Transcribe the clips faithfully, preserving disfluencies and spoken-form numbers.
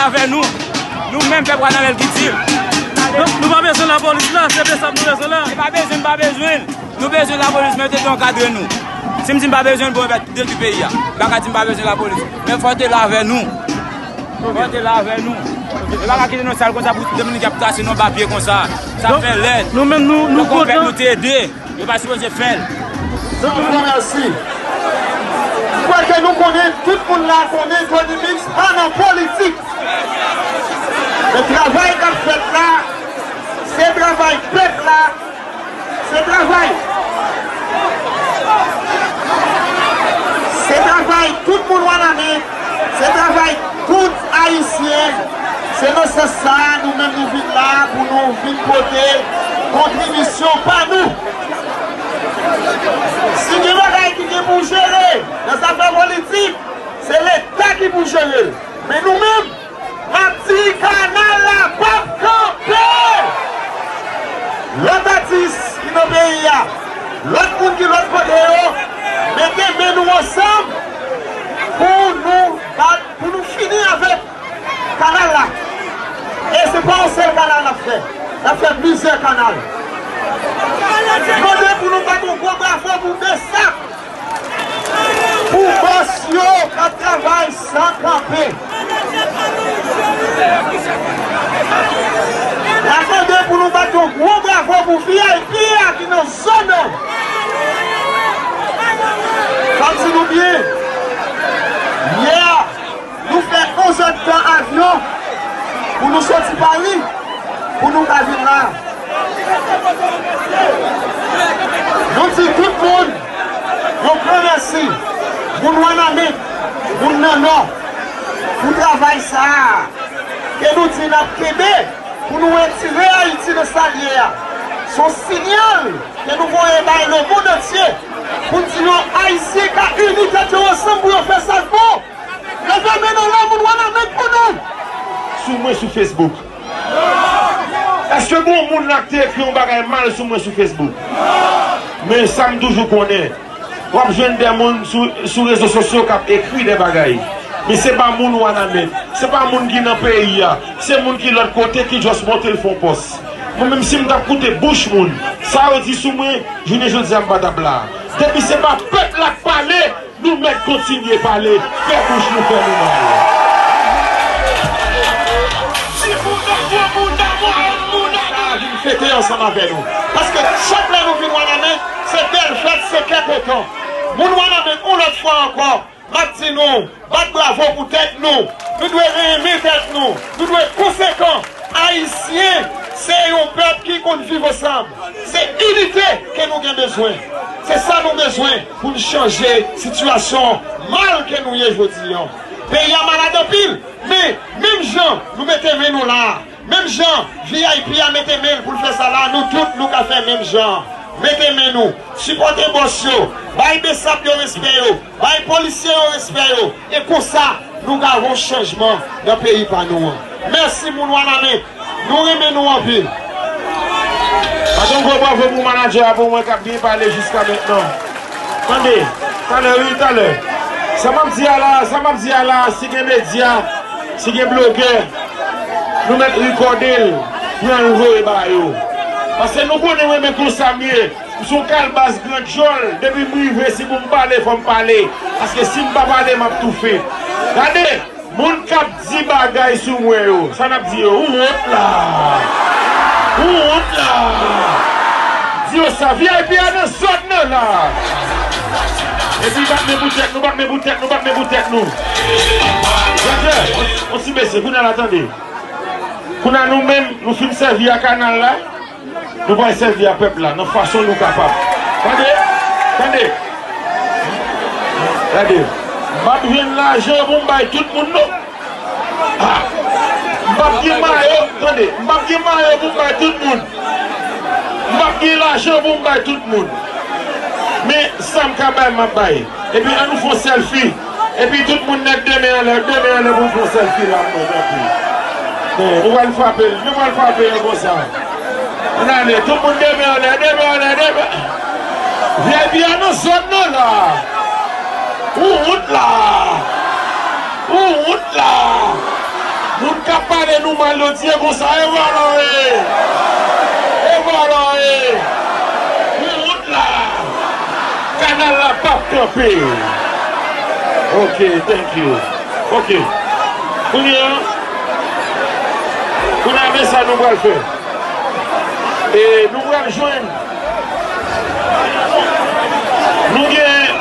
Avè nou, nou menm pèp Wanament ki di l. Donk, nou pa bezwen lapolis la, se Besap nou bezwen la. Se pa bezwen, nou pa bezwen l. Nou bezwen lapolis, men yo te dwe ankadre nou. Si m di m pa bezwen l, bon, yo pèdi peyi a. M pa ka di m pa bezwen lapolis. Men fò yo te la avè nou. Fò yo te la avè nou. Yo pa ka kite nou sal konsa pou Dominiken ap trase nou anba pye konsa. Sa fè lèd. Nou menm, nou, nou kontan. Fòk nou te ede. Yo pa sipoze fè l. Mèsi. M kwè ke nou konnen, tout moun la konnen Tony Mix pa nan politik. Men travay k ap fèt la, se travay pèp la, se travay. Se travay tout moun Wanament, se travay tout Ayisyen. Se nan sans sa a, nou menm nou vin la pou nou vin pote kontribisyon pa nou. Si gen bagay ki gen pou jere nan zafè politik, se Leta ki pou jere l. Men nou menm, n ap di kanal la p ap kanpe! Lòt atis ki nan peyi a, lòt moun ki lòt kote yo, mete men nou ansanm pou nou bat, pou nou fini avèk kanal la. E se pa yon sèl kanal n ap fè. N ap fè plizyè kanal. Mande pou nou bat yon gwo bravo pou Besap, pou bòs yo k ap travay san kanpe. N ap mande pou nou bat yon gwo bravo pou V I P a ki nan zòn nan. Fò m di nou byen, yè, nou fè onzè tan avyon pou nou soti Pari, pou nou ka vin la. Nou di tout moun yon gran mèsi, moun Wanament, moun nan Nò, pou travay sa a ke nou di n ap kenbe pou nou retire Ayiti nan sa l ye a. Se yon siyal ke nou voye bay lemonn antye pou n di yo Ayisyen ka ini tèt yo ansanm pou yo fè sa k bon. Leve men nou la, moun Wanament pou nou. Sou mwen sou Facebook. Èske gon moun la ki te ekri yon bagay mal sou mwen sou Facebook? Men sa m toujou konnen, w ap jwenn de moun sou, sou rezo sosyo k ap ekri de bagay. Men se pa moun Wanament, se pa moun ki nan peyi a, se moun ki lòt kote ki just monte l fè yon pòs. Mwen menm si m t ap koute bouch moun, sa yo di sou mwen, jounen jodi a m pa t ap la. Depi se pa pèp la k pale, nou mèt kontinye pale, fè bouch nou fè nou mal. Ti moun nan gwo mouda, mwen moun nan vin fete ansanm avè nou. Paske chak lè nou vin Wanament, se bèl fèt, se kè kontan. Moun Wanament, yon lòt fwa ankò, m ap di nou, bat bravo pou tèt nou. Nou dwe renmen tèt nou. Nou dwe konsekan. Ayisyen, se yon pèp ki konn viv ansanm. Se inite ke nou gen bezwen. Se sa nou bezwen pou n chanje sitiyasyon mal ke nou ye jodi a. Peyi a malad anpil, men menm jan nou mete men nou la, menm jan V I P a mete men l pou l fè sa la, nou tout nou ka fè menm jan. Mete men nou, sipòte bòs yo, bay Besap yo respè yo, bay polisye yo respè yo, e konsa nou ka wè yon chanjman nan peyi pa nou an. Mèsi moun Wanament, nou renmen nou anpil. Bat yon gwo bravo pou manadjè a pou mwen k ap byen pale jiska mentnan. Tande, talè, wi, talè. Sa m ap di a la, sa m ap di a la, si gen medya, si gen blogè, nou mèt rekòde l, pran l voye ba yo. Paske nou konnen mwen menm konsa m ye. M se yon kalbas gran djòl, depi m rive, si pou m pale, fò m pale. Paske si m pa pale, m ap toufe. Gade, moun k ap di bagay sou mwen yo, sa n ap di yo, ou wont la! Ou wont la! Di yo sa, V I P a nan zòn nan la! Epi bat men pou tèt nou, bat men pou tèt nou, bat men pou tèt nou! Gade, on, on ti mesye, kounye a la tande. Kounye a nou menm, nou fin sèvi a kanal la. Nou pral sèvi a pèp la nan fason nou kapab. Tande, tande, tande. M p ap jwenn lajan pou m bay tout moun, non. Ah. M p ap gen mayo, tande, m p ap gen mayo pou m bay tout moun. M p ap gen lajan pou m bay tout moun. Men sa m ka bay, m ap bay. Epi ann nou fè yon sèlfi. Epi tout moun nèt de men anlè, de men anlè pou n fè yon sèlfi la, non, tanpri. Bon, nou pral frape l, nou pral frape l konsa. Ann ale, tout moun de men anlè, de men anlè, de men. V I P a nan zòn nan la. Ou wont la. Ou wont la. Moun k ap pale nou mal yo di e konsa, e vòlò e! E vòlò e! Pran wout la! Kanal la p ap kanpe! Ok, thank you. Ok. Kounye a, kounye a, men sa nou pral fè. E nou pral jwenn. Nou gen.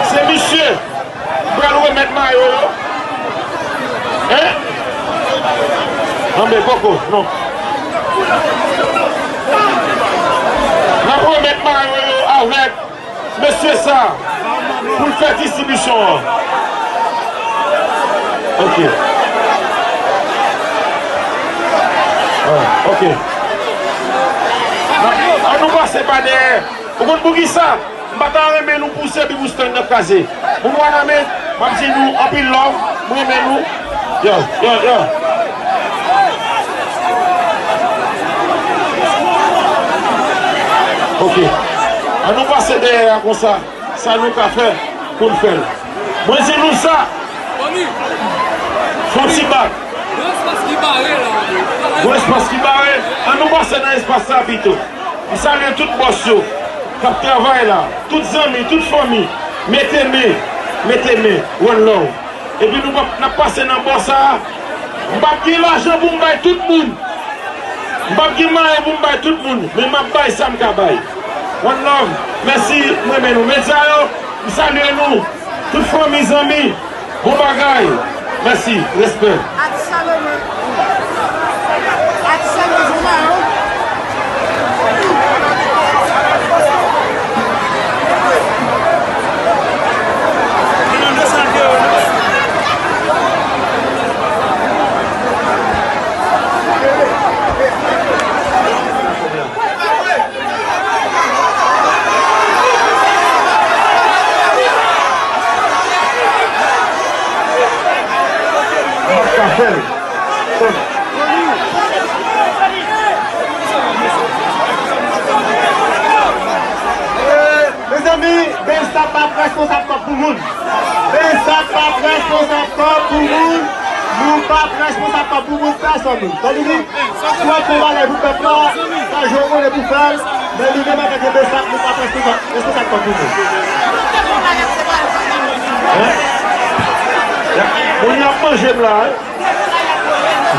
Se misye. Pral remèt mayo yo. Hein? Anben, poko, non. N ap remèt mayo yo avèk mesye sa pou l fè distribisyon an. Ok. Ah, ok. An nou pase pa dèyè. Ou konn poukisa? M pa ta renmen nou pouse epi pou stand nan kraze. Moun Wanament, m ap di nou anpil love, m renmen nou. Yo, yo, yo. Ok. An nou pase dèyè a konsa. Sa nou ka fè pou n fè l. Mwen di nou sa. Fon ti bak. Gon espas ki bare. An nou pase nan espas sa pito. M salye tout bòs yo k ap travay la, tout zanmi, tout fanmi. Mete men, mete men, one love. Epi nou p ap, n ap pase nan bò sa a. M p ap gen lajan pou m bay tout moun. M p ap gen mayo pou m bay tout moun, men m ap bay sa m ka bay. One love, mèsi, m renmen nou. Medya yo, m salye nou. Tout fanmi, zanmi, bon bagay. Mèsi, respè. Atis Salomon. Atis Salomon, bon mayo. Mezanmi, B S A P p ap responsab kòb pou moun. B S A P p ap responsab kòb pou moun. Nou p ap responsab kòb pou moun pèsòn. Tande byen? Si w ap fè yon bagay pou pèp la, sa je w konnen pou fè l, men nou menm antanke B S A P, nou p ap responsab, responsab kòb pou moun. Hein? Moun y ap manje m la, hein?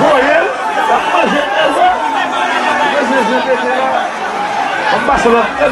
Voye l, y ap manje m, manje zen pete la. Ann pase lòt.